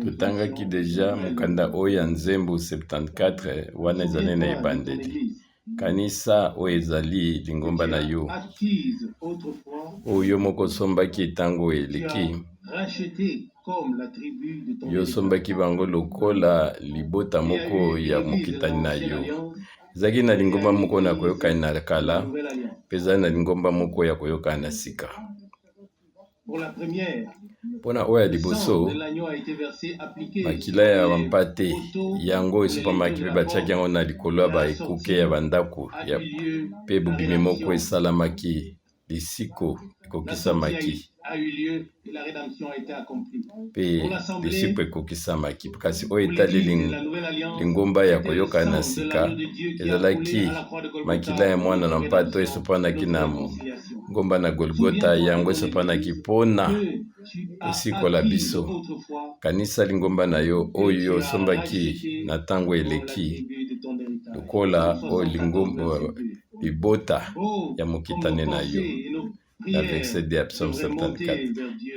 Totangaki deja mokanda oyo ya Nzembo 74, wana ezali na ebandeli. Kanisa oyo ezali lingomba na yo, oyo yo moko osombaki ntango eleki. Yo osombaki bango lokola libota moko ya mokitani na yo. Ezalaki na lingomba moko na koyokani na kala, mpe ezali na lingomba moko ya koyokani na sika. Mpo na oyo ya liboso, makila ya bampate yango esopamaki mpe batiaki yango na likolo ya baekuke ya bandako mpe bobimi moko esalamaki, lisiko ekokisamaki mpe lisiko ekokisamaki. Kasi oyo etali lingomba ya koyokana na sika, ezalaki makila ya mwana na mpate oyo esopanaki na ngomba na Golgota, yango esopanaki mpo na kosikola biso. Kanisa lingomba na yo oyo osombaki na ntango eleki, lokola oyo lingomba libota ya mokitane na yo. Na verset 2 ya Psaume 74.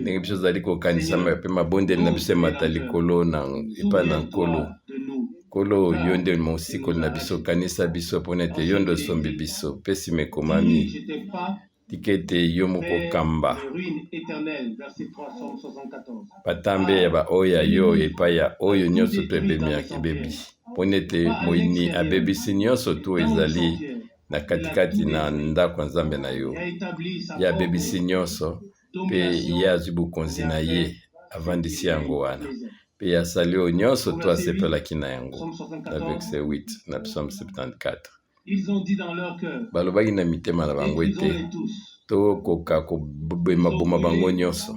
Ndenge biso tozali kokanisa mpe mabondeli na biso emata likolo na epai na Nkolo. Nkolo, yo nde mosikoli na biso, kanisa biso mpo na ete yo nde osombi biso. Mpe nsima ekomami, tika ete yo moko okamba batambe ya baoyo ya yo epai ya oyo nyonso to ebebi, mpo na ete moyini abebisi nyonso to ezali na katikati na ndako ya Nzambe na yo. Ye abebisi nyonso mpe ye azwi bokonzi na ye, avandisi yango wana mpe asali oyo nyonso to asepelaki na yango. Na verset 8 na Psaume 74. Balobaki na mitema na bango ete tokoka koboma bango nyonso,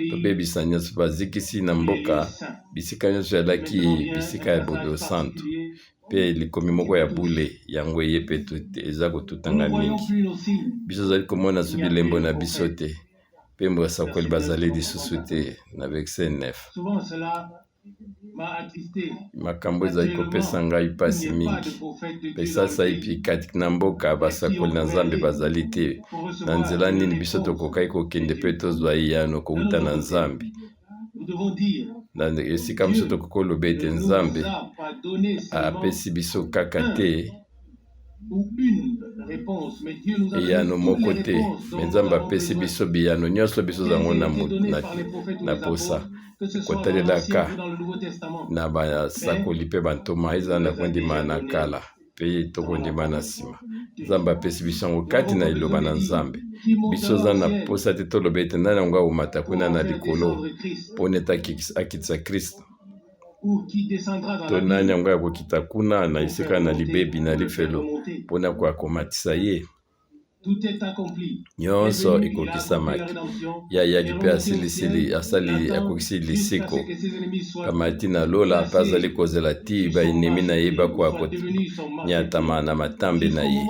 tobebisa nyonso, bazikisi na mboka bisika nyonso ezalaki bisika ya bosantu mpe likomi moko ya bule yango eye mpe eza kotutanga mingi. Biso tozali komona so bilembo na biso te mpe basakoli bazali lisusu te na verset 9. Makambo ezali kopesa ngai mpasi mingi mpe sasaipi kati na mboka basakoli na Nzambe bazali te. Na nzela nini biso tokokaki kokende mpe tozwa eyano kowuta na Nzambe? Na esika mosusu tokoki koloba ete Nzambe apesi biso kaka te eyano moko te, me Nzambe apesi biso biyano nyonso biso zango na, na, na posa kotalelaka na basakoli mpe bantoma ezala na kondima na kala mpe tokondima na nsima. Nzambe apesi biso yango kati na liloba na Nzambe. Biso oza na mposa te toloba ete nani yango akomata kuna na likolo mpo nete akitisa Kristo, to nani yango akokita kuna na esika na libebi na lifelo mpo na koakomatisa ye. Nyonso ekokisamaki. Ye ayaki mpe asilisili, asali, akokisi lisiko. Amati na lola mpe azali kozela tii baenemi na ye bakoka konyatama na matambe na ye.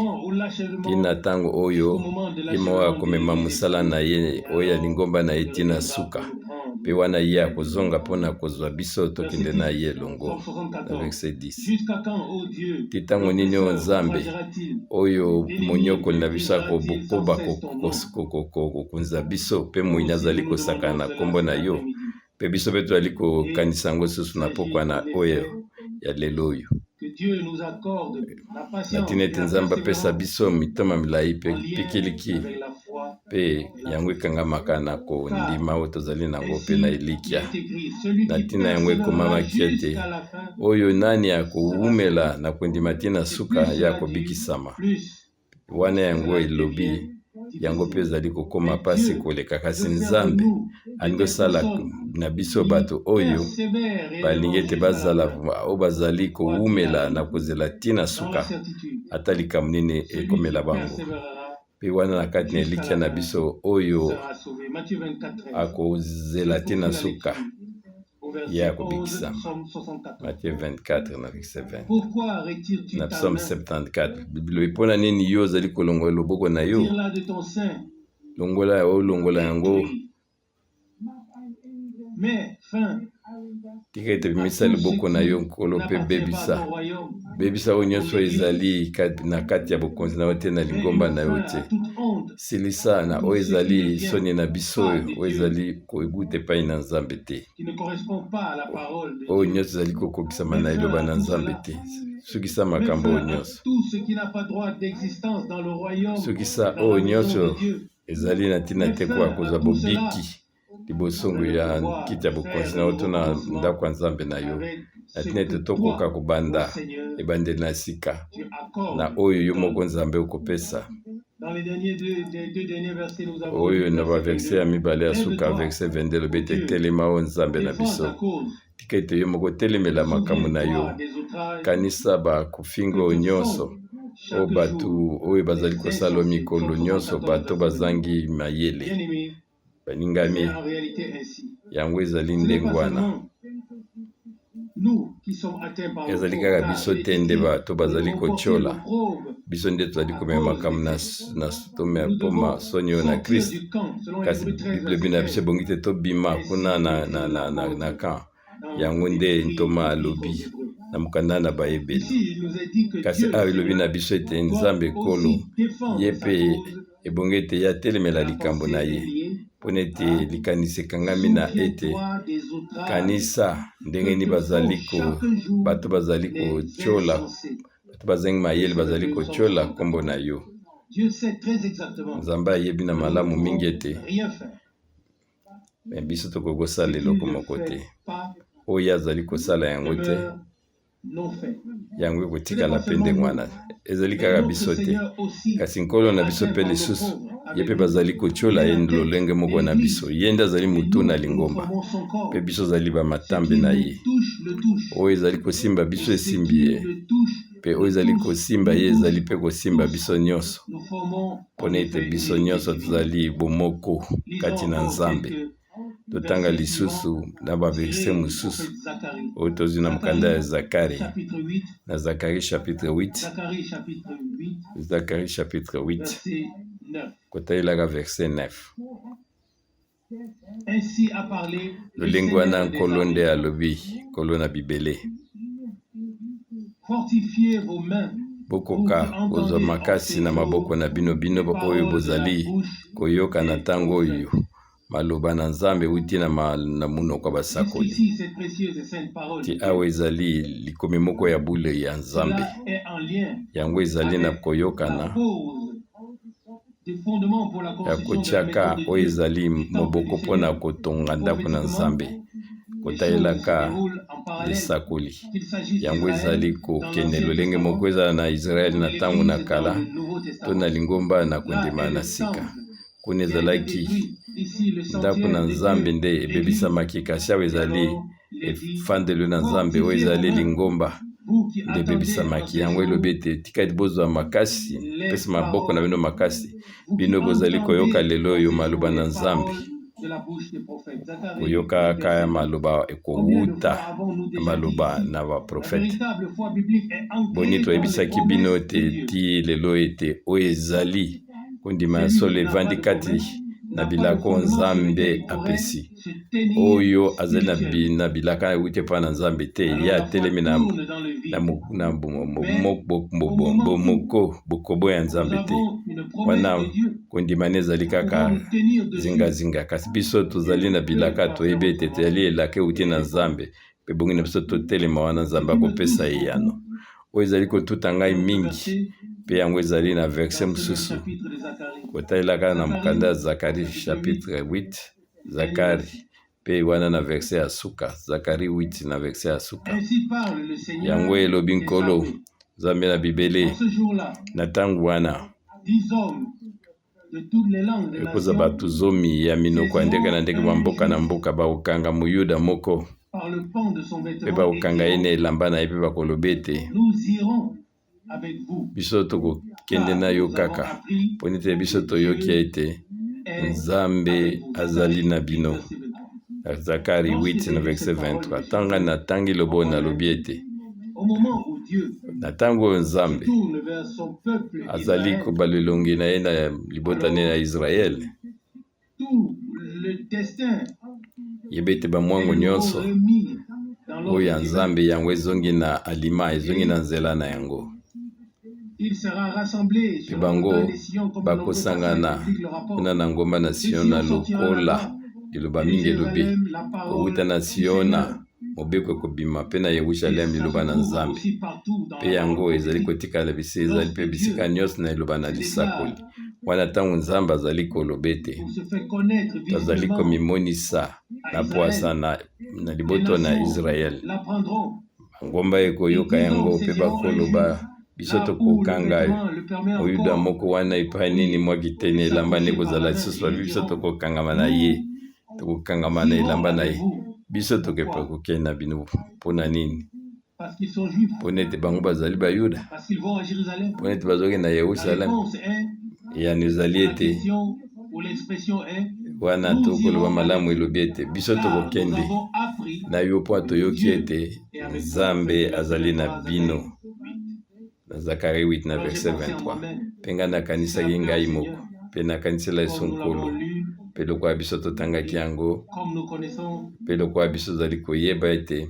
Tii na ntango oyo ye moko akomema mosala na ye oyo ya lingomba na ye tii na suka. Mpe wana ye akozonga mpo na kozwa biso tokende na ye elongo. Na verset 10. Tii ntango nini, oyo Nzambe, oyo monyokoli na biso akokoba kokonza biso, mpe moyini azali kosakana na nkombo na yo, mpe biso mpe tozali kokanisa yango lisusu na pokwa na oyo ya lelo oyo, na ntina ete Nzambe apesa biso mitema milai mpe pikiliki, mpe yango ekangamaka na kondima oyo tozali na yango mpe na elikya. Na ntina yango ekomamaki ete oyo nani akowumela na kondima tii na suka, ye akobikisama. Wana yango elobi yango mpe ezali kokoma mpasi koleka. Kasi Nzambe alingi kosala na biso bato oyo balingi ete bazala oyo bazali kowumela na kozela tii na suka, ata likambo nini ekomela bango. Mpe wana na kati na elikya na biso, oyo akozela te na suka, ye akobikisama. Matthieu 24 na verset 20. Na Psaume 74, Biblia elobi, mpo na nini yo ozali kolongola loboko na yo? Longola, olongola yango. Tika ete bimisa loboko na yo, Nkolo, mpe bebisa, bebisa oyo nyonso ezali na kati ya bokonzi na yo te, na lingomba na yo te. Silisa na oyo ezali soni na biso oyo oyo ezali koguta epai na Nzambe te, oyo nyonso ezali kokokisama na eloba na Nzambe te. Sukisa makambo oyo nyonso, sukisa oyo nyonso ezali na ntina te koya kozwa bobiki liboso ya kiti ya bokonzi na yo to na ndako ya Nzambe na yo, na ntina ete tokoka kobanda ebandeli na sika na oyo yo moko Nzambe okopesa. Oyo na baverse ya mibale ya suka, verse 22 elobi ete telema o Nzambe na biso, tika ete yo moko telemela makambo na yo, kanisa bakofinga oyo nyonso oyo bato oyo bazali kosala mikolo nyonso, bato bazangi mayele. Balingami, yango ezali ndenge wana. Ezali kaka biso te nde bato bazali kotyola biso, nde tozali komema makambo na, na mpoma soni oyo na Christ, kasi Bible elobi na biso ebongi te tobima kuna na, na, na, na, na camp. Yango nde ntoma alobi na mokanda na Baebele. Kasi awa elobi na biso ete Nzambe Nkolo ye mpe ebongi ete ye atelemela likambo na ye, mpo na ete likanisi ekangami na ete kanisa ndenge nini bazali ko bato bazali kotyola bato bazangi mayele bazali kotyola nkombo na yo. Nzambe ayebi na malamu mingi ete me biso tokoki kosala eloko moko te. Oyo ye azali kosala yango te, yango ekotikala mpe ndenge wana. Ezali kaka biso te, kasi Nkolo na biso mpe lisusu ye mpe bazali kotyola ye lolenge moko na biso. Ye nde azali motu na lingomba, mpe biso ozali bamatambe na ye. Oyo ezali kosimba biso esimbi ye, mpe oyo ezali kosimba ye ezali mpe kosimba biso nyonso, mpo na ete biso nyonso tozali bomoko kati na Nzambe. Totanga lisusu na baverse mosusu oyo tozwi na mokanda ya Zakari, na Zakari chapitre 8, Zakari chapitre 8 kotalelaka verse 9. Lolenge wana Nkolo nde alobi, Nkolo na bibele. Bokoka kozwa makasi na maboko na bino, bino oyo bozali koyoka na ntango oyo maloba na Nzambe euti na, na monoko ya basakoli. Ti awa ezali likomi moko ya bule ya Nzambe, yango ezali na koyokana ya kotiaka oyo ezali moboko mpo na kotonga ndako na Nzambe, kotalelaka lisakoli yango ezali kokende lolenge moko ezala na Israele na ntango na kala to na lingomba na kondima na sika. Kuna ezalaki ndako na Nzambe nde ebebisamaki, kasi awa ezali efandelo na Nzambe oyo ezali lingomba nde ebebisamaki. Yango elobi ete tika ete bozwa makasi, pesa maboko na bino makasi, bino bozali koyoka lelo oyo maloba na Nzambe, koyokaka maloba ekowuta na maloba na baprofete. Boni toyebisaki bino ete ti lelo ete oyo ezali kondima ya solo evandi kati na bilako Nzambe apesi. Oyo azali na, bi, na bilaka euti epai na Nzambe te, ye atelemi na, na, na bomoko bokobo ya Nzambe te. Wana kondima ne ezali kaka zingazinga, kasi biso tozali na bilaka, toyebi ete tozali elaka euti na Nzambe, mpe bongi na biso totelema wana Nzambe akopesa eyano. Oyo ezali kotuta ngai mingi, mpe yango ezali na verse mosusu kotalelaka na mokanda ya Zakari chapitre 8, Zakari mpe wana na verse ya suka, Zakari 8 na verse ya suka, yango elobi Nkolo Nzambe na bibele, na ntango wana ekozala bato zomi ya minoko ya ndenge na ndenge ba mboka na mboka bakokanga moyuda moko mpe bakokanga ye na elamba na ye mpe bakoloba ete biso tokokende na yo kaka mpo nete biso toyoki ete Nzambe azali na bino. Zakari 8 na verset 23. Tanga natangi lobo nalobi ete na ntango oyo Nzambe azali kobala elongi na ye na libota ne ya Israele, yeba ete bamwango nyonso oyo ya Nzambe yango ezongi na alima, ezongi na nzela na yango. Mpe bango bakosangana kuna na ngomba na Siona lokola liloba mingi elobi, kowuta na Siona mobeko ekobima, mpe na Yerusaleme liloba na Nzambe. Mpe yango ezali kotikala bisi, ezali mpe bisika nyonso na liloba na lisakoli wana. Ntango Nzambe azali koloba ete tozali komimonisa na pwasa na liboto na Israele, Ngomba ekoyoka yango mpe bakoloba, Biso tokokanga Moyuda moko wana epai nini mwa kiteni elamba nde kozala lisusu babi, biso tokokangama na ye, tokokangama na elamba na ye, biso tokepe kokende na bino. Mpo na nini? Mpo na ete bango bazali Bayuda, mpo na ete bazokende na Yerusaleme. Eyano ezali ete wana tokoloba malamu elobi ete biso tokokende na yo mpo toyoki ete Nzambe azali na bino. Na Zakari 8 na verset 23. Mpe ngai nakanisaki ngai moko, mpe nakanisela Yesu Nkolo, mpe lokola biso totangaki yango, mpe lokola biso tozali koyeba ete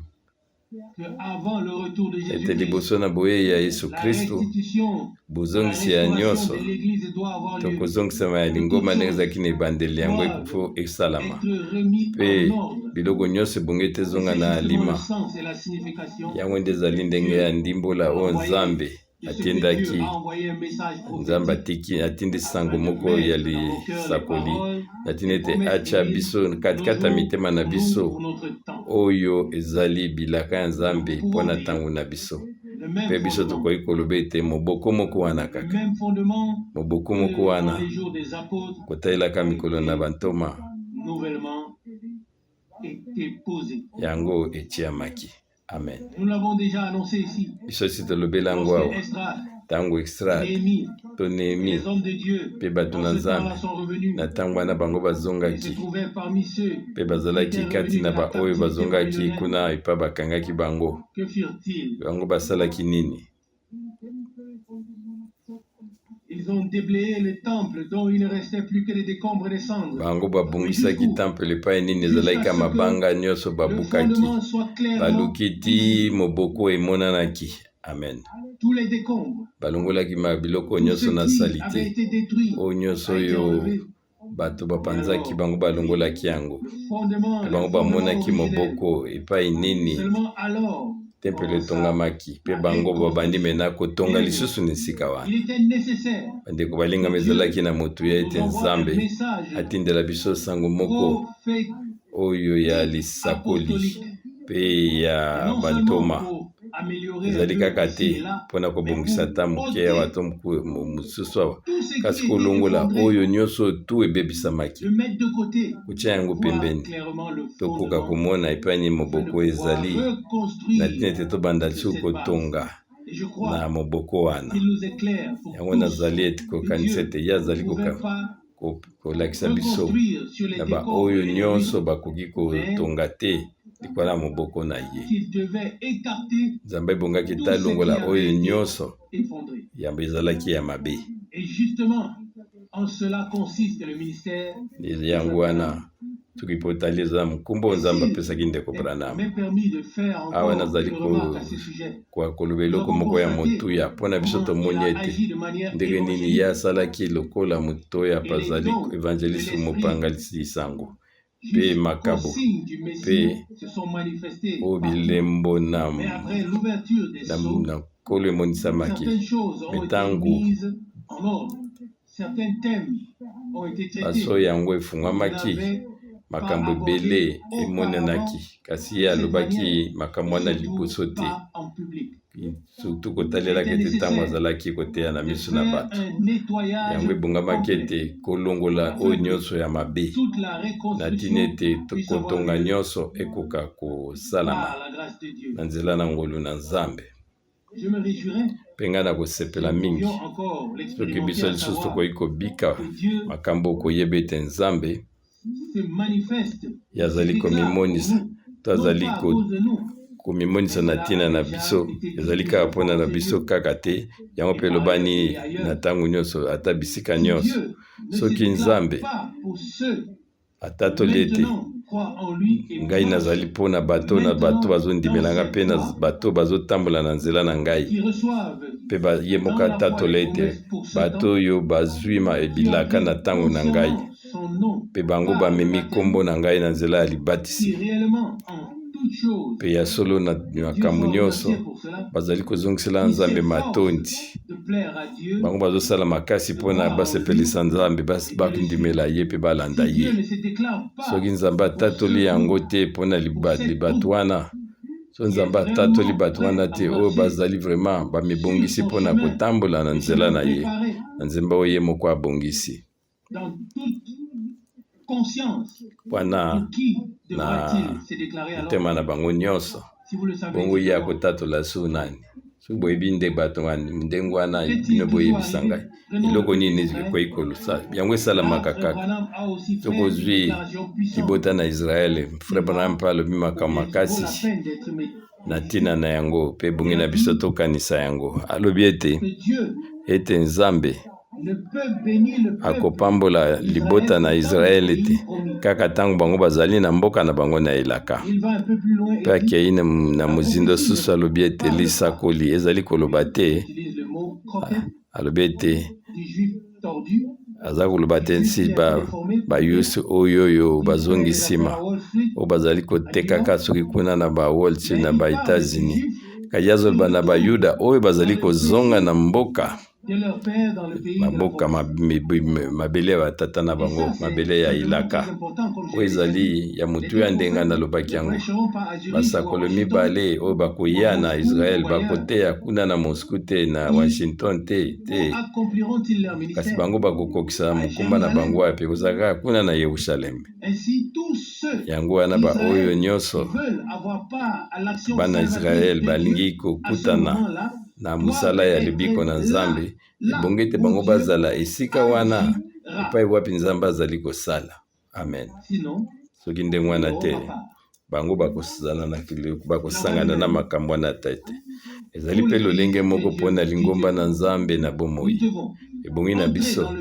ete liboso na boyei ya Yesu Kristo, bozongisi ya nyonso to kozongisama ya lingomba ndenge ezalaki na ebandeli yango ekofo esalama, mpe biloko nyonso ebongi ete ezonga na alima. Yango nde ezali ndenge ya ndimbola oyo Nzambe atindaki. Nzambe atiki atindi sango moko ya lisakoli na ntina ete atya biso katikati ya mitema na biso oyo ezali bilaka ya Nzambe mpo na ntango na biso. Mpe biso tokoki koloba ete moboko moko wana kaka, moboko moko wana kotalelaka mikolo na bantoma, yango etiamaki. Amen. Biso esi tolobela yango awa ntango Esdras to Nehemie mpe bato na Nzambe na ntango wana bango bazongaki mpe bazalaki kati na baoyo bazongaki kuna epai bakangaki bango. Bango basalaki nini? Ils ont déblayé le temple dont il ne restait plus que les décombres et les cendres. Bango babongisaki temple epai nini ezalaki ka mabanga nyonso babukaki, baluki ti moboko emonanaki. Amen. Tous les décombres. Balongolaki ma biloko nyonso na salite oyo nyonso oyo bato bapanzaki, bango balongolaki yango mpe bango bamonaki moboko epai nini tempelo etongamaki, mpe bango babandi mena kotonga lisusu na esika wana. Bandeko balingami, ezalaki na motuya ete Nzambe atindela biso sango moko oyo ya lisakoli mpe ya bantoma. Ezali kaka te mpo na kobongisa ata moke awa to mosusu awa, kasi kolongola oyo nyonso tu ebebisamaki, kotya yango pembeni, tokoka komona epai nini moboko ezali, na ntina ete tobanda lisusu kotonga na moboko wana. Yango nazali ete kokanisa ete ye azali kolakisa biso na baoyo nyonso bakoki kotonga te likolo ya moboko na ye. Nzambe ebongaki ete alongola oyo nyonso yambo ezalaki ya mabe. Yango wana soki mpo otali eza mokumba oyo Nzambe apesaki ndeko Branham. Awa nazali koloba eloko moko ya motuya mpo na biso. Tomoni ete ndenge nini ye asalaki lokola moto oyo azali evangeliste, mopangalisi sango mpe makabo mpe oyo bilembo na Nkolo emonisamaki. Mpe ntango baso yango efungwamaki, makambo ebele emonanaki, kasi ye alobaki makambo wana liboso te, surtout kotalelaka ete ntango azalaki koteya na miso na bato. Yango ebongamaki ete kolongola oyo nyonso ya mabe na ntina ete kotonga nyonso ekoka kosalama na nzela na ngolu na Nzambe. Mpe ngai nakosepela mingi soki biso lisusu tokoki kobika makambo koyeba ete Nzambe ye azali komimonisa to azali komimonisa na ntina na biso. Ezali kaka mpona na biso kaka te, yango mpe elobani na ntango nyonso, ata bisika nyonso. Soki Nzambe atatoli ete Ngai nazali mpo na bato na bato bazondimela ngai mpe na bato bazotambola na nzela na ngai. Mpe ye moko atatola ete bato oyo bazwi bilaka na ntango na ngai, mpe bango bamemi nkombo na ngai na nzela ya libatisi. Mpe ya solo na makambo nyonso bazali kozongisela Nzambe matondi. Bango bazosala makasi mpo na basepelisa Nzambe, bandimela ye mpe balanda ye. Soki Nzambe atatoli yango te mpo na bato wana, so Nzambe atatoli bato wana te oyo bazali vraiment bamibongisi mpo na kotambola na nzela na ye, na nzemba oyo ye moko abongisi. Wana na motema na bango nyonso, bongo ye akotatola su nani? Soki boyebi nde bato ndenge wana, bino boyebisa ngai eloko nini ekoki kosala yango. Esalamaka kaka soki ozwi libota na Israele. Frère Branham mpe alobi makambo makasi na ntina na yango, mpe ebongi na biso tokanisa yango. Alobi ete Nzambe akopambola libota na Israele te kaka ntango bango bazali na mboka na bango na elaka. Mpe akei na mozindo susu, alobi ete lisakoli ezali koloba te, alobi ete aza koloba te nsi bayusu oyo bazongi nsima, oyo bazali kotekaka soki kuna na ba Wall Street na ba États-Unis, kasi azoloba na Bayuda oyo bazali kozonga na mboka, maboka, mabele ya batata na bango, mabele ya elaka oyo ezali ya motuya. Ndenge nalobaki yango, basakolo mibale oyo bakoya na Israel bakoteya kuna na Moscou te, na Washington te te, kasi bango bakokokisa mokumba na bango wapi? Kozala kaka kuna na Yerusaleme. Yango wana baoyo nyonso bana Israele balingi kokutana na mosala ya lobiko na Nzambe, ebongi ete bango bazala esika wana epai wapi Nzambe azali kosala. Amen. Soki ndenge wana te, bango bakozala na bakosangana na makambo wana te te. Ezali mpe lolenge moko mpona lingomba na Nzambe na bomoi. Ebongi na biso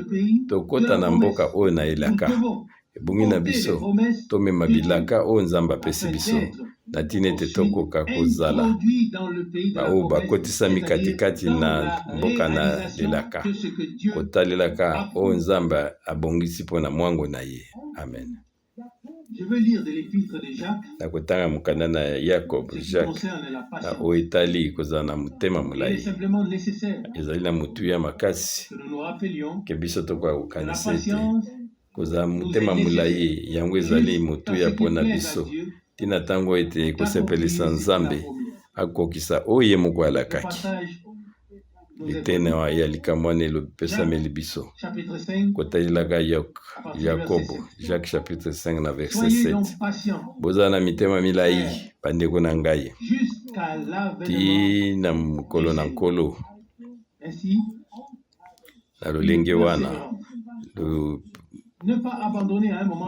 tokɔta na mboka oyo na elaka. Ebongi na biso tomema bilaka oyo Nzambe apesi biso, na ntina ete tokoka kozala baoyo bakotisami katikati na mboka na lelaka, kotalelaka oyo Nzambe abongisi mpo na mwango na ye. Amen. Na kotanga mokanda na Yakob, Jacques, na oyo etali kozala na motema molai, ezali na motuya makasi ke biso tokoka kokanisa ete kozala motema molai yango ezali motuya mpona biso, ntina ntango ete kosepelisa Nzambe akokisa oyo ye moko alakaki. Etene ya likambo wana epesameli biso kotalelaka Yakobo, Jacques chapitre 5 na verset 7: "Bozala na mitema milai, bandeko na ngai, ti na mokolo na Nkolo." Na lolenge wana,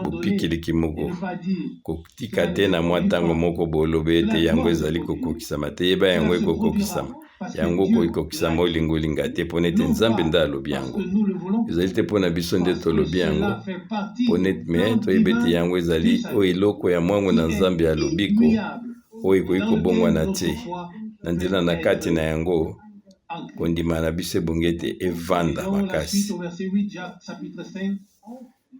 bopikiliki moko kotika te na mwa ntango moko boloba ete yango ezali kokokisama te. Yeba, yango ekokokisama, yango kokokisama, olinga olinga te, mpona ete Nzambe nde alobi yango. Ezali te mpona biso nde tolobi yango, mais toyebi ete yango ezali oyo eloko ya mwango na Nzambe ya lobiko oyo ekoki kobongwana te. Na nzela na kati na yango, kondima na biso ebongi ete evanda makasi.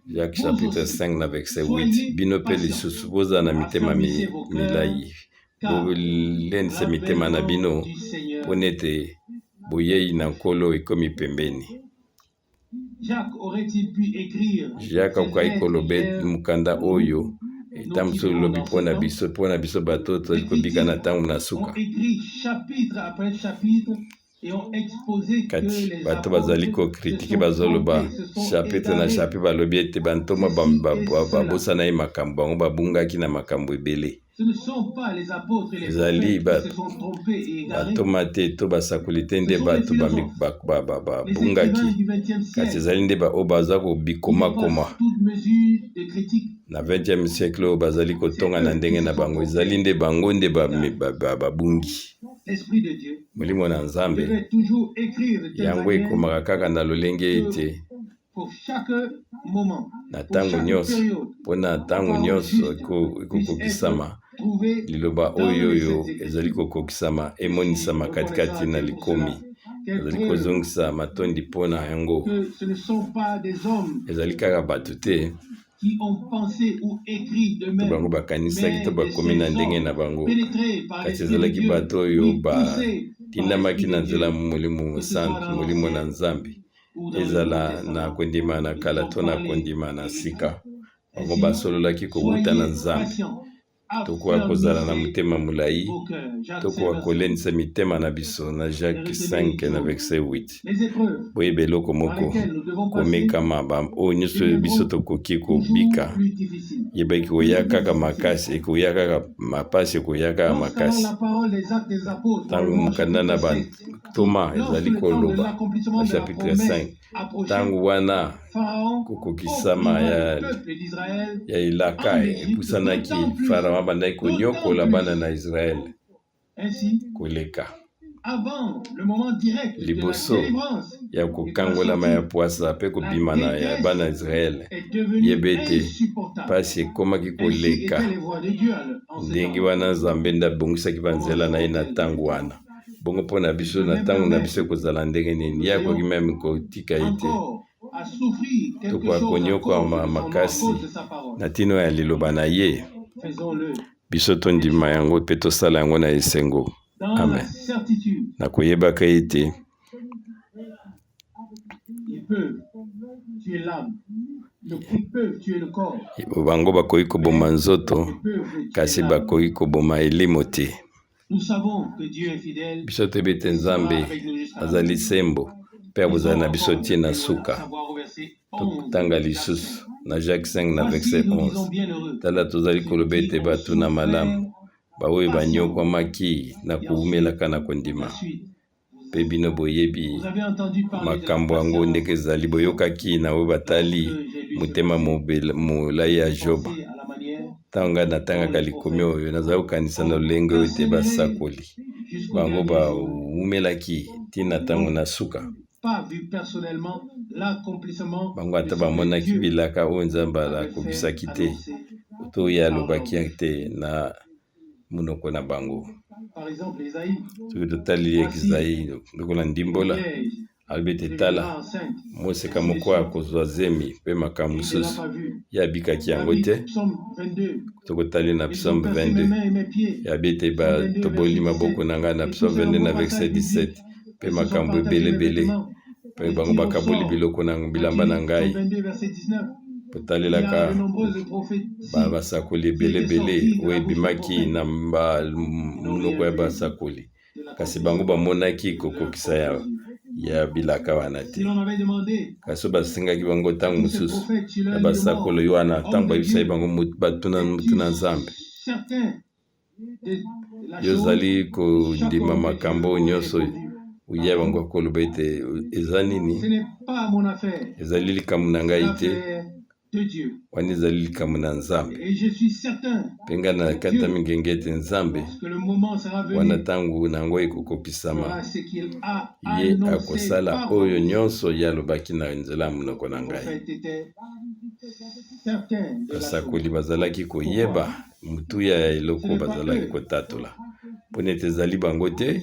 Jacques chapitre 5 na verset 8: "Bino mpe lisusu, bozala na mitema milai, bolendisa mitema na bino, mpona ete boyei na Nkolo ekomi pembeni." Jacques akokaki koloba mokanda oyo eta mosusu elobi mpona biso bato tozali kobika na ntango na suka. Kati bato bazali kocritiquer, bazoloba chapitre na chapitre, balobi ete bantoma babosana ye makambo, bango babungaki na makambo ebele. Ezali bantoma te to basakoli te nde bato babungaki, kasi ezali nde baoyo baza kobikomakoma na 20e siècle, oyo bazali kotonga na ndenge na bango. Ezali nde bango nde babungi. Molimo na Nzambe yango ekomaka kaka na lolenge ete Na ntango nyonso, mpo na ntango nyonso ekokokisama, liloba oyo oyo ezali kokokisama emonisama katikati na likomi. Nazali kozongisa matondi mpo na yango. Ezali kaka bato te to bango bakanisaki to bakomi na ndenge na bango, kasi ezalaki bato oyo batindamaki na nzela Molimo Mosantu, Molimo na Nzambe, ezala na kondima na kala to na kondima na sika. Bango basololaki kowuta na Nzambe. Tokoka kozala na motema molai, tokoka kolendisa mitema na biso na Jacques 5 na verset 8. Boyeba eloko moko, komekama oyo nyonso biso tokoki kobika, yebaki koya kaka makasi, ekoya kaka mapasi, ekoya kaka makasi. Ntango mokanda na bantoma ezali koloba na chapitre 5, ntango wana kokokisama ya elaka epusanaki, Farao abandaki konyokola bana na Israele koleka. Liboso ya kokangolama ya pwasa mpe kobima na ya bana ya Israele, yeba ete mpasi ekomaki koleka. Ndenge wana Nzambe nde abongisaki banzela na ye na ntango wana. Bongo mpo na biso, na ntango na biso ekozala ndenge nini? Ye akoki meme kotika ye te. Tokoka konyokwama makasi na ntina ya liloba na ye. Biso tondima yango mpe tosala yango na esengo. Amen. Na koyebaka ete bango bakoki koboma nzoto, kasi bakoki koboma elimo te. Biso toyebi ete Nzambe azali sembo mpe akozala na biso tii na suka. Totanga lisusu na Jacques 5 na verset 11. Tala, tozali koloba ete bato na malamu baoyo banyokwamaki na kowumelaka na kondima, mpe bino boyebi makambo yango ndenge ezali, boyokaki na oyo batali motema molai ya Job. Ntango ngai natangaka likomi oyo, nazali kokanisa na lolenge oyo ete basakoli bango bawumelaki ntina ntango na suka. Bango ata bamonaki bilaka oyo Nzambe akokisaki te, to ye alobaki te na monoko na bango. Soki totali Ezayi lokola ndimbola, alobi ete tala, moseka moko akozwa zemi mpe makambo mosusu, ye abikaki yango te. Tokotali na Psaume 22, yabi ete batoboli maboko na ngai na Psaume 22 na verset 17, mpe makambo ebele ebele, mpe bango bakaboli biloko na bilamba na ngai. Kotalelaka basakoli ebele ebele oyo ebimaki na monoko ya basakoli, kasi bango bamonaki kokokisa ya bilaka wana te. Kasi oyo basengaki bango ntango mosusu na basakoli wana, ntango bayebisaki bango, batuna mutuna Nzambe: "Yo ozali kondima makambo oyo nyonso?" Oya bango akoloba ete eza nini? Ezali likambo na ngai te, wana ezali likambo na Nzambe. Mpe ngai na kata mingenge ete Nzambe wana, ntango na yango ekokokisama, ye akosala oyo nyonso ye alobaki na nzela ya monoko na ngai. Basakoli bazalaki koyeba motuya ya eloko bazalaki kotatola, mpona ete ezali bango te,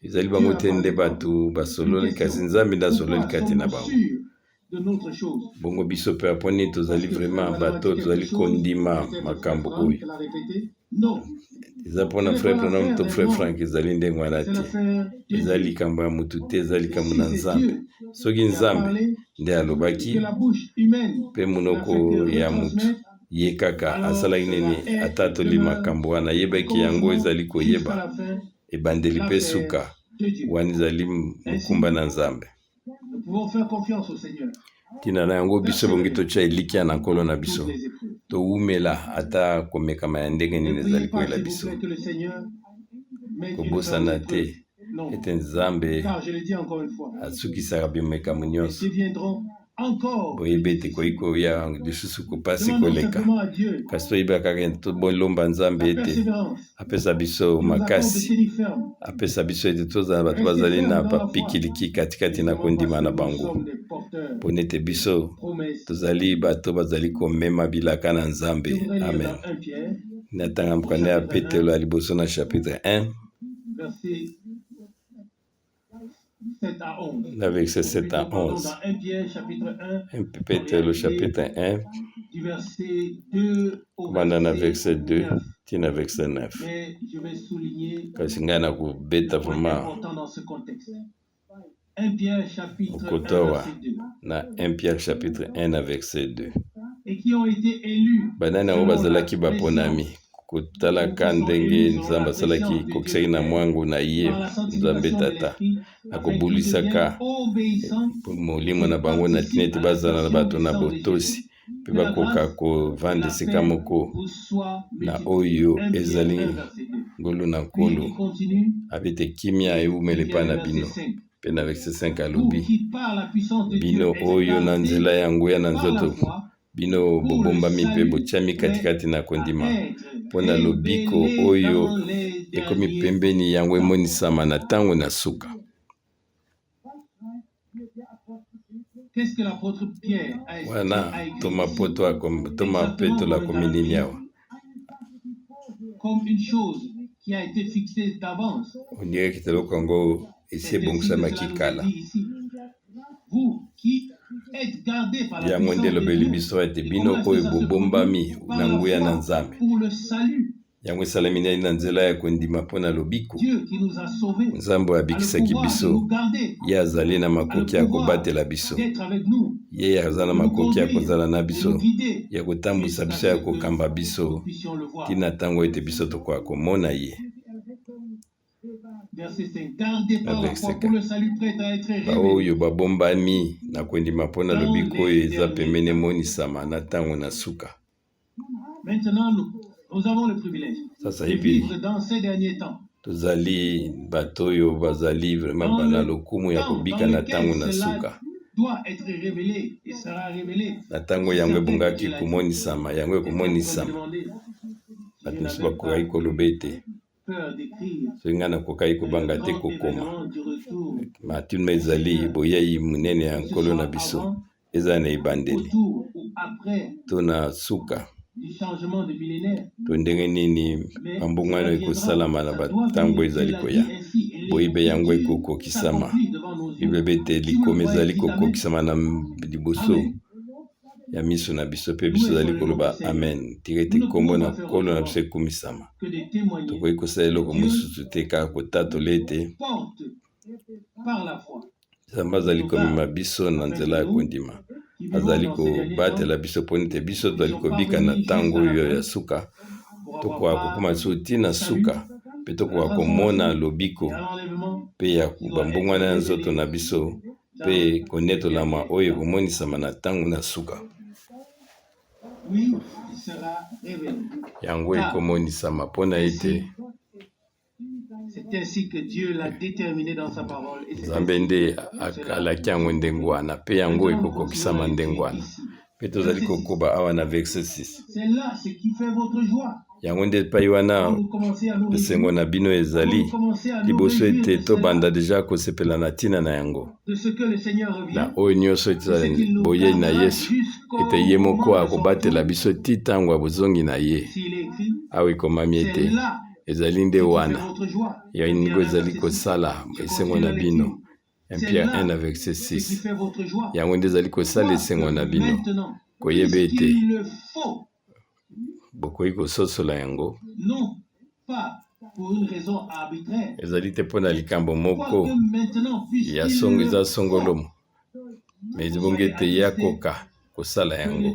ezali bango te nde bato basololi, kasi Nzambe nde asololi kati na bango. Bongo biso mpe, aponi tozali vraiment bato tozali kondima makambo oyo eza mpona frère Branham to frère Frank, ezali ndenge wana te. Eza likambo ya motu te, eza likambo na Nzambe. Soki Nzambe nde alobaki, mpe monoko ya motu ye kaka asalaki nini? Atatoli makambo wana, ayebaki yango ezali koyeba ebandeli mpe suka. Wana ezali mokumba na Nzambe. Ntina na yango, biso bongi totya elikya na Nkolo na biso, towumela ata komekama ya ndenge nini ezali koyela biso. Kobosana te ete Nzambe asukisaka bimekamo nyonso. Boyebi ete ekoki koya lisusu kopasi koleka, kasi toyeba kaka tobolomba Nzambe ete apesa biso makasi, apesa biso ete tozala bato bazali na bapikiliki katikati na kondima na bango, mpo nete biso tozali bato bazali komema bilaka na Nzambe. Amen. Natanga mokanda ya Petelo ya liboso na chapitre 1 na verset 7 à 11. 1 Petelo chapitre 1 kobanda na verset 2 ti na verset 9. Kasi ngai nakobeta vraiment mokoto awa na 1 Pierre chapitre 1 na verset 2. Banani yango bazalaki baponami kotalaka ndenge Nzambe asalaki kokisaki na mwango na ye Nzambe Tata na kobulisaka molimo na bango na ntina ete bazala na bato na botosi mpe bakoka kovanda esika moko na oyo ezali ngolu na Nkolo. Abi ete kimia ewumela epai na bino. Mpe na verset 5 alobi, bino oyo na nzela ya nguya na nzoto bino bobombami mpe botiami katikati na kondima mpo na lobiko oyo ekomi pembeni, yango emonisama na ntango na suka. Wana ntoma poto ntoma Petelo akomi nini awa? On dirait que eloko yango esi ebongisamaki kala. Yango nde elobeli biso ete bino oyo bobombami na nguya na Nzambe, yango esalemi nani na nzela ya kondima mpo na lobiko. Nzambe oyo abikisaki biso, ye azali na makoki ya kobatela biso, ye aza na makoki ya kozala na biso, ya kotambwisa biso, ya kokamba biso ntina ntango ete biso tokoka komona ye. Na verset 4, baoyo babombami na kondima mpo na lobiko oyo eza pembeni emonisama na ntango na suka. Sasa hivi tozali bato oyo bazali vraiment bana lokumu ya kobika na ntango na suka, na ntango yango ebongaki komonisama, yango ekomonisama. Bato mosusu bakokaki koloba ete soki ngai nakokaki kobanga te kokoma matino ezali boyei monene ya Nkolo na biso, eza na ebandeli to na suka to ndenge nini bambongwana ekosalama na bantango ezali koya. Boyebe yango ekokokisama. Biblia ete likomi ezali kokokisama na liboso ya miso na biso, mpe biso ezali koloba amen. Tika ete nkombo na Nkolo na biso ekumisama. Tokoki kosala eloko mosusu te kaka kotatola ete Nzambe azali komema biso na nzela ya kondima, azali kobatela biso mpo ete biso tozali kobika na ntango oyo ya suka, tokoka kokóma biso ntina suka mpe tokoka komona lobiko mpe ya bambongwana ya nzoto na biso mpe konetolama oyo ekomonisama na ntango na suka. Yango ekomonisama mpona ete Nzambe nde alaki yango ndenge wana, mpe yango ekokokisama ndenge wana. Mpe tozali kokoba awa na verset 6. Yango nde epai wana esengo na bino ezali, liboso ete tobanda deja kosepela na ntina na yango, na oyo nyonso ezali boyei na Yesu, ete ye moko akobatela biso ti ntango ya bozongi na ye. Awa ekomami ete ezali nde wana yango ezali kosala esengo na bino. 1 Pierre 1 na verset 6, yango nde ezali kosala esengo na bino, koyeba ete bokoki kososola yango. Ezali te mpo na likambo moko ya songo eza songolomo, me ebongi ete ye akoka kosala yango.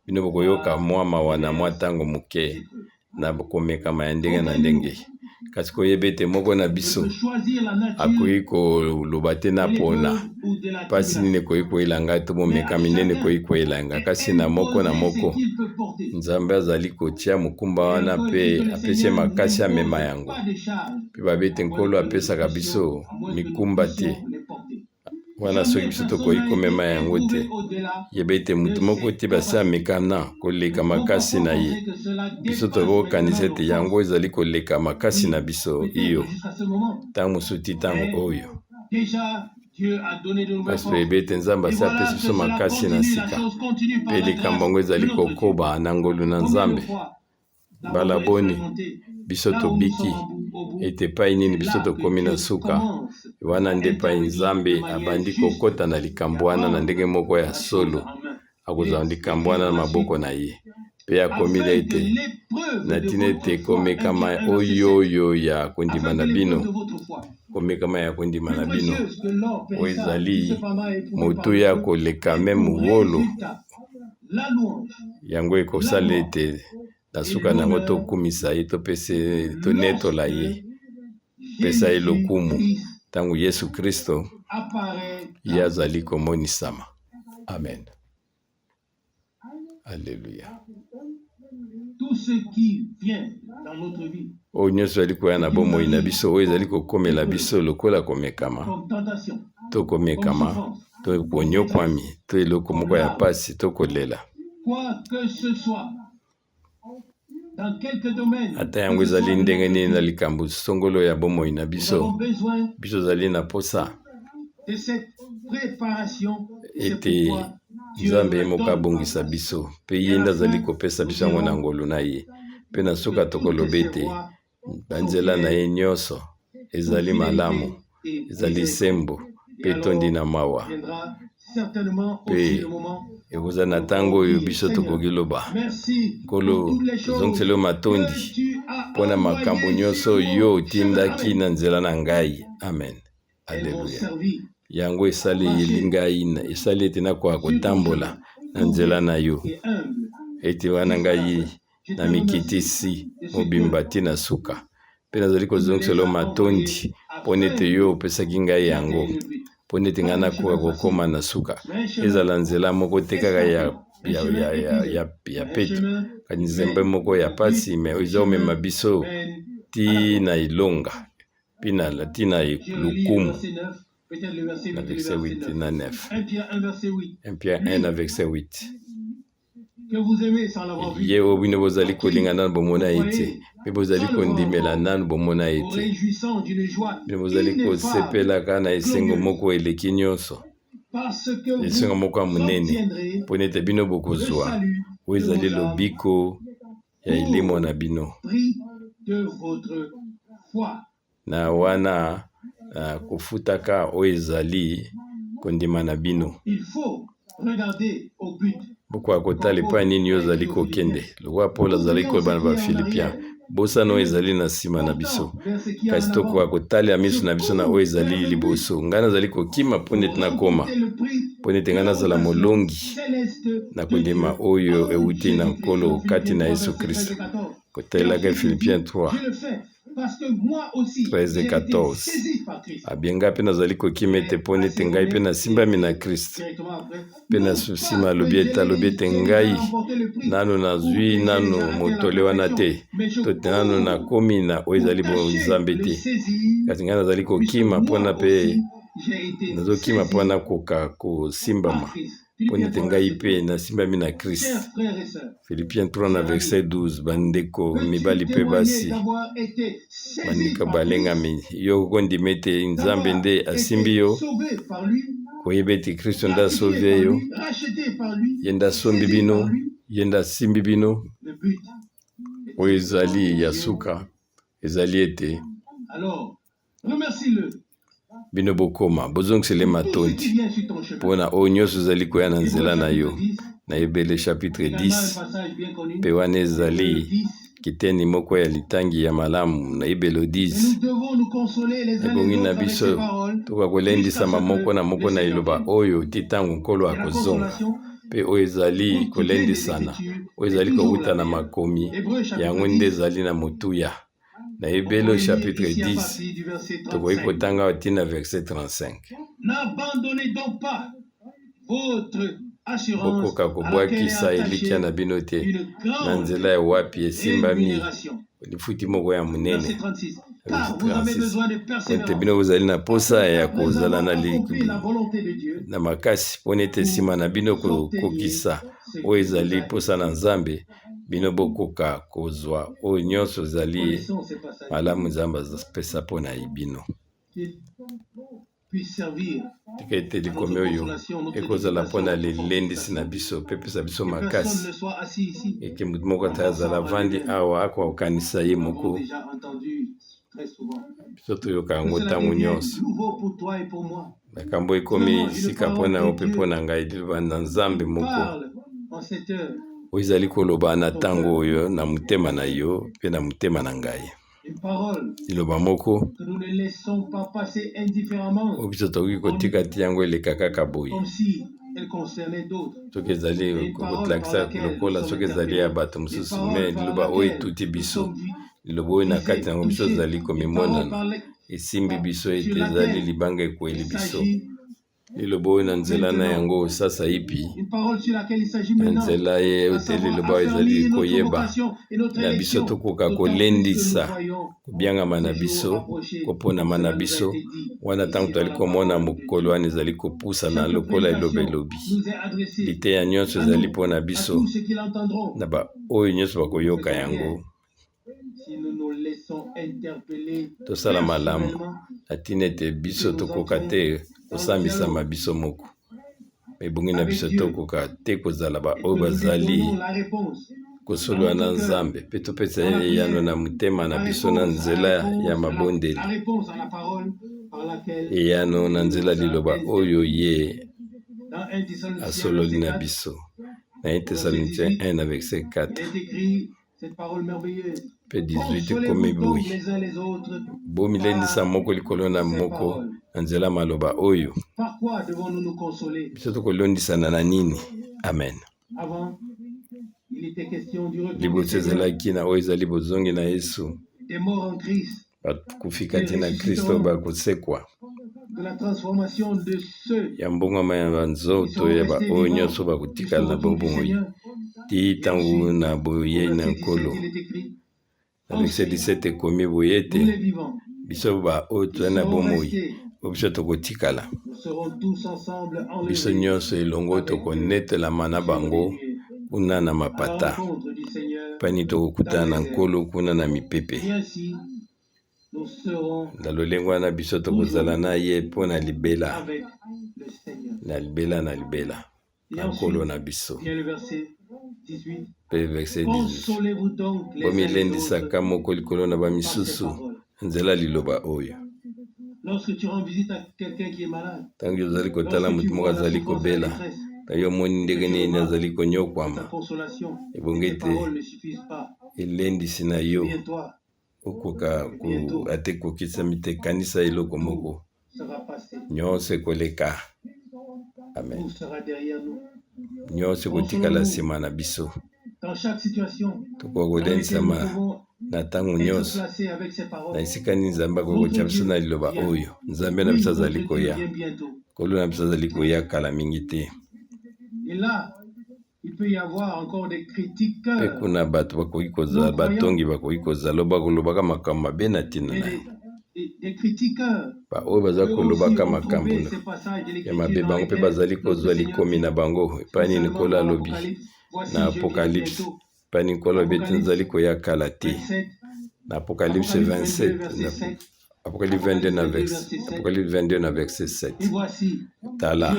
Bino bokoyoka mwa mawa na mwa ntango moke na komekama ya ndenge na ndenge, kasi koyeba ete moko na biso akoki koloba te na pona mpasi nini ekoki koyela ngai to bomekami nini ekoki koyela ngai, kasi na moko na moko Nzambe azali kotia mokumba wana mpe apesi ye makasi amema yango. Mpe babi ete Nkolo apesaka biso mikumba te. Wana soki biso tokoki komema yango te, yeba ete moto moko te basi amekana koleka makasi na ye. Biso tokoki kokanisa ete yango ezali koleka makasi na biso, iyo, ntango mosusu ti ntango oyo. Kasi toyebi ete Nzambe asi apesi biso makasi na sika, mpe likambo yango ezali kokoba na ngolu na Nzambe. Mbala boni biso tobiki ete epai nini biso tokomi na suka, wana nde epai Nzambe abandi kokota na likambo wana na ndenge moko ya solo. Akozwa likambo wana na maboko na ye. Mpe akomi ete na ntina ete komekama oyo oyo ya kondima na bino, komekama ya kondima na bino oyo ezali motuya koleka meme wolo Yango ekosala ete na suka na yango tokumisa ye, topesa ye, tonetola ye, pesa ye lokumu ntango Yesu Kristo ye azali komonisama. Amen. Alleluia. Oyo nyonso ezali koya na bomoi na biso, oyo ezali kokomela biso lokola komekama, to komekama, to bonyokwami, to eloko moko ya pasi, to kolela. Ata yango ezali ndenge nini na likambo songolo ya bomoi na biso, biso ozali na posa ete Nzambe ye moko abongisa biso, mpe ye nde azali kopesa biso yango na ngolu na ye. Mpe na suka tokoloba ete banzela na ye nyonso ezali malamu, ezali sembo, mpe etondi na mawa. Mpe ekozala na ntango oyo biso tokoki loba, Nkolo, tozongiseli yo matondi mpo na makambo nyonso yo otindaki na nzela na ngai. Amen. Aleluya. Yango esaleli ngai, esali ete nakoka kotambola na nzela na yo, ete wana ngai namikitisi mobimba ti na suka, mpe nazali kozongisela yo matondi mpo nete yo opesaki ngai yango, mpo nete ngai nakoka kokoma na suka. Ezala nzela moko te kaka ya ya, ya, ya, ya, ya peto, kasi nzembe moko ya pasi, me eza komema biso ti na elonga. Mpe na ntina ya lokumu na verset 8 na 9. 1 Pierre 1 na verset 8. Ye oyo bino bozali kolinga nanu bomona ye te, mpe bozali kondimela nanu bomona ye te. Bino bozali kosepelaka na esengo moko eleki nyonso, esengo moko ya monene, mpo ete bino bokozwa oyo ezali lobiko ya elimo na bino. Na wana na kofutaka oyo ezali kondima na bino. Bokoka kotala epai nini yo ozali kokende. Lokola Paul azalaki koloba na Bafilipien, bosana oyo ezali na nsima na biso, kasi tokoka kotalela miso na biso na oyo ezali liboso. Ngai nazali kokima mpo nete nakoma, mpo nete ngai nazala molongi na kondima oyo euti na Nkolo kati na Yesu Kristo. Kotalelaka Philippiens 3 13 et 14. Abie ngai mpe nazali kokima ete mpo nete ngai mpe nasimbami na Kristo. Mpe na nsima alobi ete alobi ete ngai nanu nazwi nanu motole wana te, to te nanu nakomi na oyo ezali bonzambe te, kasi ngai nazali kokima mpona mpe nazokima mpo nakoka kosimbama mpo nete ngai mpe nasimbami na Christ. Philippiens 3 na verset 12. Bandeko mibali mpe basi, bandeko balengami, yo okondima ete Nzambe nde asimbi yo, koyeba ete Kristo nde asauve yo, ye nde asombi bino, ye nde asimbi bino. Oyo ezali ya suka ezali ete Bino bokoma, bozongisela ye matondi mpo na oyo nyonso ezali koya na nzela na yo. Na Ebele chapitre 10, mpe wana ezali kiteni moko ya litangi ya malamu na Ebele 10. Ebongi na biso tokoka kolendisama moko na moko na liloba oyo ti ntango Nkolo akozonga, mpe oyo ezali kolendisana, oyo ezali kowuta na makomi, yango nde ezali na motuya. Na Ebele chapitre 10, tokoki kotanga awa ti na verset 35. Bokoka kobwakisa elikya na bino te na nzela ya wapi esimbami lifuti moko ya monene. Verset 36. Po ete bino bozali na posa ya kozala na, na makasi mpo ete nsima na bino kokokisa oyo ezali mposa na Nzambe, bino bokoka kozwa oyo nyonso ezali malamu Nzambe apesa mpo na bino. Tika ete likomi oyo ekozala mpo na lilendisi na biso mpe epesa biso makasi ete moto moko ata azala avandi awa akoka kokanisa ye moko. Biso toyoka yango ntango nyonso. Makambo ekomi sika mpo na yo mpe mpo na ngai, liloba na Nzambe moko oyo ezali koloba na ntango oyo na motema na yo mpe na motema na ngai. Liloba moko oyo biso tokoki kotika te yango eleka kaka boye, soki ezali kotlakisa lokola soki ezali ya bato mosusu, me liloba oyo etuti biso, liloba oyo na kati na yango biso tozali komimonana, esimbi biso ete ezali libanga ekweli biso. Liloba oyo na nzela na yango sasaipi, na nzela ye ete liloba oyo ezali koyeba na biso tokoka kolendisa kobiangama na biso, koponama na biso, wana ntango tozali komona mokolo wana ezali kopusana lokola eloba elobi. Liteya nyonso ezali mpo na biso na baoyo nyonso bakoyoka yango. Tosala malamu na ntina ete biso tokoka te kosambisama biso moko. Ebongi na biso tokoka te kozala baoyo bazali kosolola na Nzambe mpe topesa ye eyano na motema na biso na nzela ya mabondeli, eyano na nzela liloba oyo ye asololi na biso. Na 1 Thessaloniciens 1 na verset 4. Mpe 18 ekomi boye, Bomilendisa moko likolo na moko na nzela maloba oyo. Biso tokolondisana na nini? Amen. Liboso ezalaki na oyo ezali bozongi na Yesu, bakufi kati na Kristo bakosekwa, ya mbongwama ya banzoto ya baoyo nyonso bakotikala na bomoi tii ntango na boyei na Nkolo. Na verset 17 ekomi boye ete biso baoyo tozali na bomoi, oyo biso tokotikala, biso nyonso elongo tokonetelama na bango kuna na mapata, pani tokokutana na Nkolo kuna na mipepe. Na lolenge wana biso tokozala na ye mpo na libela na libela na libela na Nkolo na biso. Mpe verset 18, bomilendisaka moko likolo na bamisusu na nzela liloba oyo. Ntango ozali kotala moto moko azali kobela, ntango yo omoni ndenge nini azali konyokwama, ebongi ete elendisi na yo okoka ata ekokisami te, kanisa eloko moko, nyonso ekoleka. Amen. Nyonso ekotikala nsima na biso. Tokoka kolendisama na ntango nyonso na esika nini Nzambe akoki kotya biso na liloba oyo. Nzambe na biso azali koya, Nkolo na biso azali koya kala mingi te. Mpe kuna bato bakoki kozala, batongi bakoki kozala, oyo bakolobaka makambo mabe na ntina na yango. Baoyo baza kolobaka makambo ya mabe, bango mpe bazali kozwa likomi na bango epai nini Nkolo alobi na Apokalipse. Epai nini Nkolo alobi ete nazali koya kala te. Na Apokalipse 27, Apocalypse 22 na verset, Apocalypse 22 na verset 7. Tala,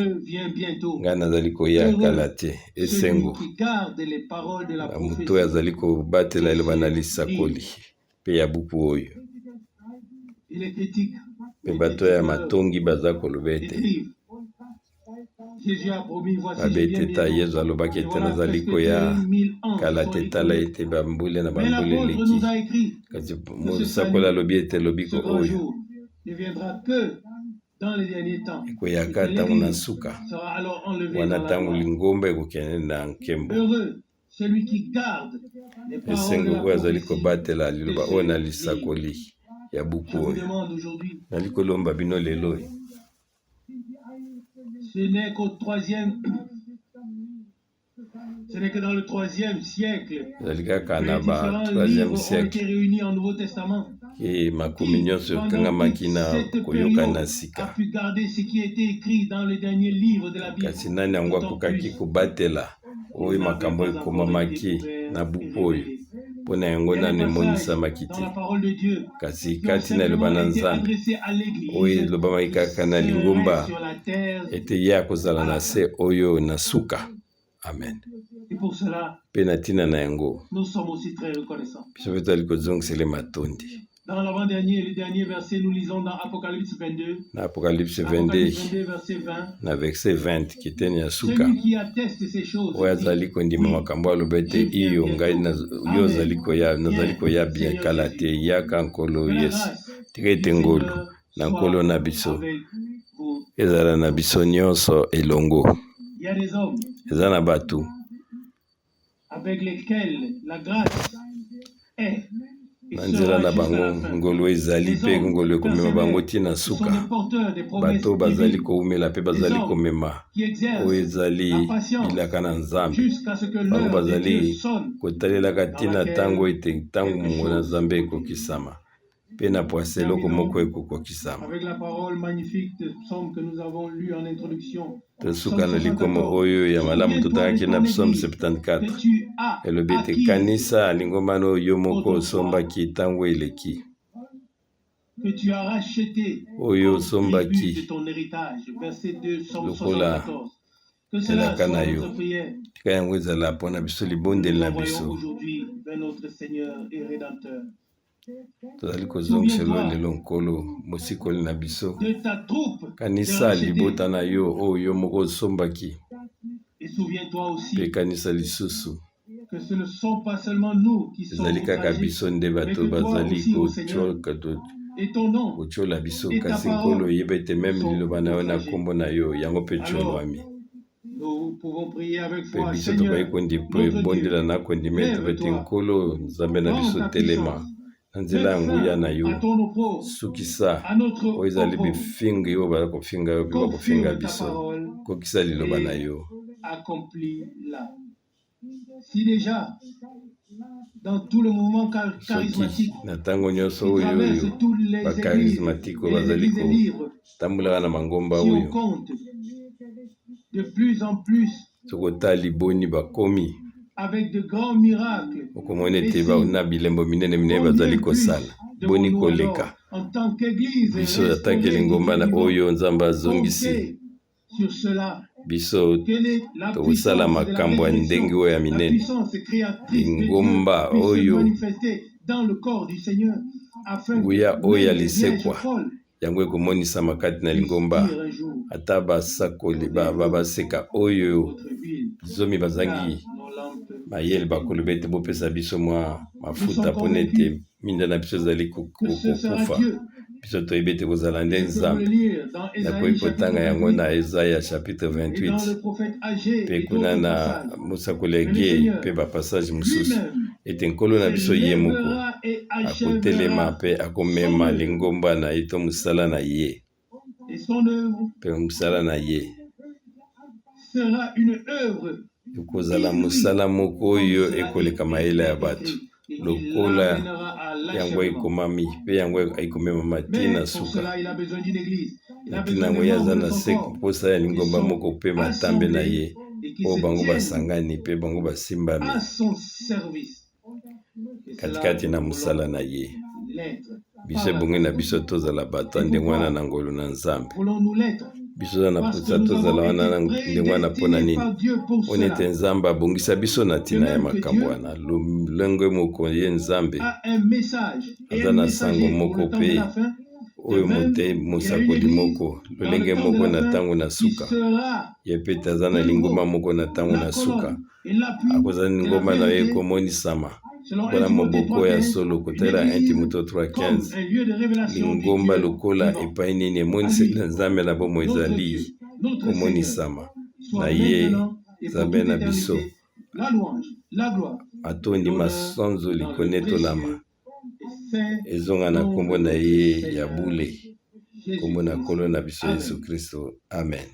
ngai nazali koya kala te. Esengo na moto oyo azali kobatela eloba na lisakoli mpe ya buku oyo. Mpe bato ya matongi baza koloba ete Mabe ete ta Yezu alobaki ete nazali koya kala te, tala ete bambula na bambula eleki, kasi mosakoli alobi ete lobiko oyo ekoyaka ntango na nsuka, wana ntango lingomba ekokende na nkembo. Esengo oyo azali kobatela liloba oyo na lisakoli ya buku oyo. Nali kolomba bino lelo oyo. Ce n'est qu'au troisième Ce n'est que dans le troisième siècle ezali kaka que na les ba différents troisième livres ont été siècle réunis en Nouveau Testament. E makomi nyonso ekangamaki na koyokana sika. Kasi nani yango akokaki kobatela oyo makambo ekomamaki na buku oyo? Mpo na yango nano emonisamaki te. Kasi kati na liloba na Nzambe, oyo elobamaki kaka na lingomba, ete ye akozala na se oyo na suka. Amen. Mpe na ntina na yango, biso mpe tozali kozongisela ye matondi. Dans l'avant-dernier et le dernier verset, nous lisons dans Apocalypse 22. Na Apocalypse 22, 22 verset 20. Na verset 20, kiteni ya suka. Celui qui atteste ces choses. Oyo azali kondima makambo aloba ete iyo ngai yo ozali koya, nazali koya bien kala te, yaka Nkolo Yesu. Tika ete ngolu na Nkolo na biso ezala na biso nyonso elongo. Eza na bato na nzela na bango ngolu ezali mpe ngolu ekomema bango ti na suka. Bato bazali kowumela mpe bazali komema oyo ezali bilaka na Nzambe. Bango bazali kotalelaka ntina ntango ete ntango mongo na Nzambe ekokisama. Mpe na pwasa eloko moko ekokokisama. Tosuka na likomo oyo ya malamu totangaki na Psaume 74. Elobi ete kanisa lingomba na oyo yo moko osombaki ntango eleki, oyo osombaki lokola elaka na yo. Tika yango ezala mpo na biso libondeli na biso. Tozali kozongisela yo lelo, Nkolo, Mosikoli na biso. Kanisa libota na yo oyo yo moko osombaki, mpe kanisa lisusu ezali kaka biso nde bato bazali kotyola biso, kasi Nkolo, yeba ete meme liloba na yo na nkombo na yo yango mpe etyolwami. Mpe biso tokoki kobondela na kondima ete ete Nkolo Nzambe na biso, telema na nzela ya nguya na yo, sukisa oyo ezali bifingi oyo baza kofinga yo mpe bakofinga biso, kokisa liloba na yo. Si déjà, dans tout le mouvement Soki na ntango nyonso oyo oyo bakarismatike oyo bazali kotambolaka na mangomba oyo, soki otali boni bakomi, okomona ete na bilembo minene minene bazali kosala, boni koleka biso atake lingomba na oyo Nzambe azongisi biso tokosala makambo ya ndenge oyo ya minene. Lingomba oyo, nguya oyo ya lisekwa yango ekomonisama kati na lingomba. Ata basakoli baseka oyo 10 bazangi mayele bakoloba ete bopesa biso mwa mafuta mpona ete minda na biso ezali kokufa. Biso toyebi ete kozala nde Nzambe. Nakoki kotanga yango na Ezaya chapitre 28 mpe kuna na mosakoli Ege mpe bapassage mosusu, ete Nkolo na biso ye moko akotelema mpe akomema lingomba na ye to mosala na ye, mpe mosala na ye ekozala mosala moko oyo ekoleka mayele ya bato, lokola yango ekomami, mpe yango ekomemama ti na suka. Na ntina yango ye aza na se mposa ya lingomba moko mpe matambe na ye oyo bango basangani mpe bango basimbami katikati na mosala na ye. Biso ebongi na biso tozala bato ya ndenge wana na ngolu na Nzambe. Biso toza na mposa tozala wana na ndenge wana. Mpo na nini? Mpona ete Nzambe abongisa biso na ntina ya makambo wana. Lolenge moko ye Nzambe aza na sango moko mpe oyo mote mosakoli moko lolenge moko na ntango na suka, ye mpe ete aza na lingomba moko na ntango na suka akozala lingomba na ye ekomonisama mpona moboko ya solo, kotalela 1 Timotheo 3:15, lingomba lokola epai nini emoniseli na Nzambe na bomoi ezali komonisama na ye. Nzambe na biso atondi masanzoli konetolama ezonga na nkombo na ye ya bule, nkombo na Nkolo na biso Yesu Kristo. Amen.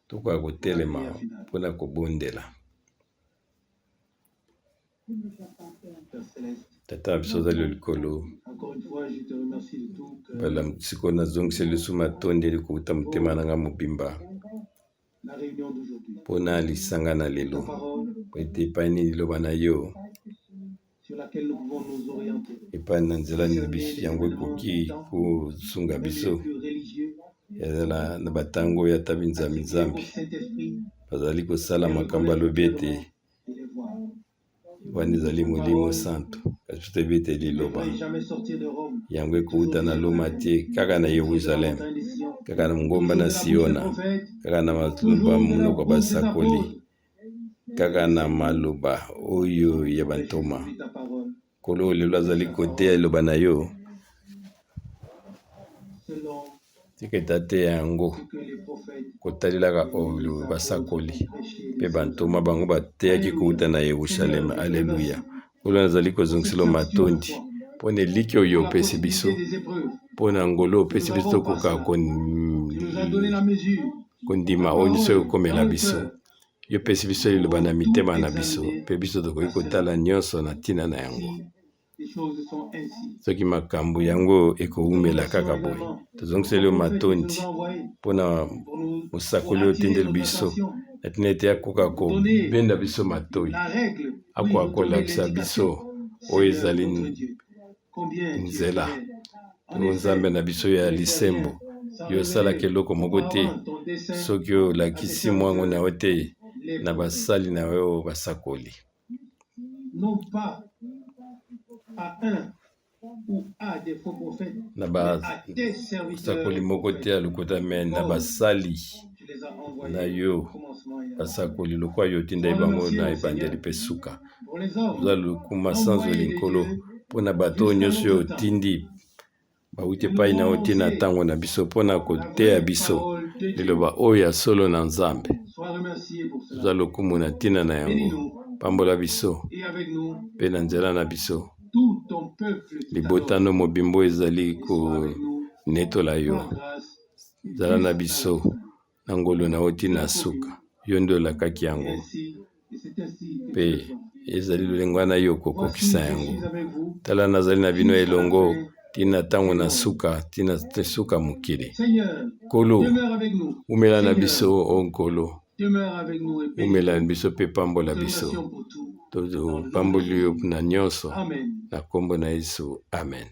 Tokoka kotelema mpona kobondela. Tata na biso ozali likolo, mbala sikoyo nazongiseli lisusu matondi kouta motema na ngai mobimba mpo na lisanga na lelo, mpo ete epai nini liloba na yo, epai na nzela nini biso yango ekoki kosunga biso, ezala na batango oyo ata binzambi-nzambi bazali kosala makambo alobi ete wana ezali Molimo Santu. Kasi biso toyebi ete liloba yango ekouta na Loma te, kaka na Yeruzaleme, kaka na ngomba na Siona, kaka na maloba monoko ya basakoli, kaka na maloba oyo ya bantoma. Nkolo lelo azali koteya liloba na yo. Tika ete ateya yango kotalelaka oyo basakoli mpe bantoma bango bateyaki kouta na Yerusaleme. Aleluya! Nkolo, nazali kozongisela yo matondi mpo na elikya oyo opesi biso, mpo na ngolu opesi biso tokoka kondima oyo nyonso ekokomela biso. Yo opesi biso liloba na mitema na biso, mpe biso tokoki kotala nyonso na ntina na yango. Soki makambo yango ekowumela kaka boye, tozongiseli yo matondi mpo na mosakoli oyo otindeli biso na ntina ete akoka kobenda biso matoi, akoka kolakisa biso oyo ezali nzela. O Nzambe na biso ya lisembo, yo osalaka eloko moko te soki olakisi mwango na yo te na basali na yo basakoli. Non pas à un ou à des faux prophètes, na mais à tes serviteurs basakoli moko te prophètes. ya lokuta me na Comme basali tu les as na envoyés yo au commencement et à la fin. basakoli lokola yo otindaki Sois bango remercié, na mon ebandeli Seigneur, mpe suka. pour les hommes Oza lokuma sanzoli envoyés de Nkolo Dieu mpo na bato oyo jusqu'à nyonso oyo notre temps. otindi bauti Pour nous epai na yo ntina prononcer ntango na biso mpo na la koteya vraie biso parole de Dieu. liloba oyo ya solo na Nzambe. Sois remercié pour Oza cela. lokumu na ntina na yango. Bénis-nous Pambola biso et avec nous mpe na nzela na biso tout ton peuple qui t'adore. libotano mobimba oyo ezali Et sois avec nous konetola yo. par grâce Zala na jusqu'à la biso fin. na ngolu na yo Tu ntina l'as promis. suka. Yo nde olakaki Et yango ainsi, et c'est ainsi que tu mpe le feras. ezali lolenge wana yo okokokisa Voici, je yango. suis avec vous Tala nazali na bino jusqu'à la elongo fin ntina ntango du na monde. suka, ntina suka mokili. Seigneur, Nkolo, demeure avec nous. umela na biso, Seigneur, o Nkolo, demeure avec nous et bénis-nous. umela na biso mpe pambola Nous te biso. remercions pour tout. Dans le nom de Topamboli yo Jésus. na nyonso Amen. na nkombo na Yesu. Amen.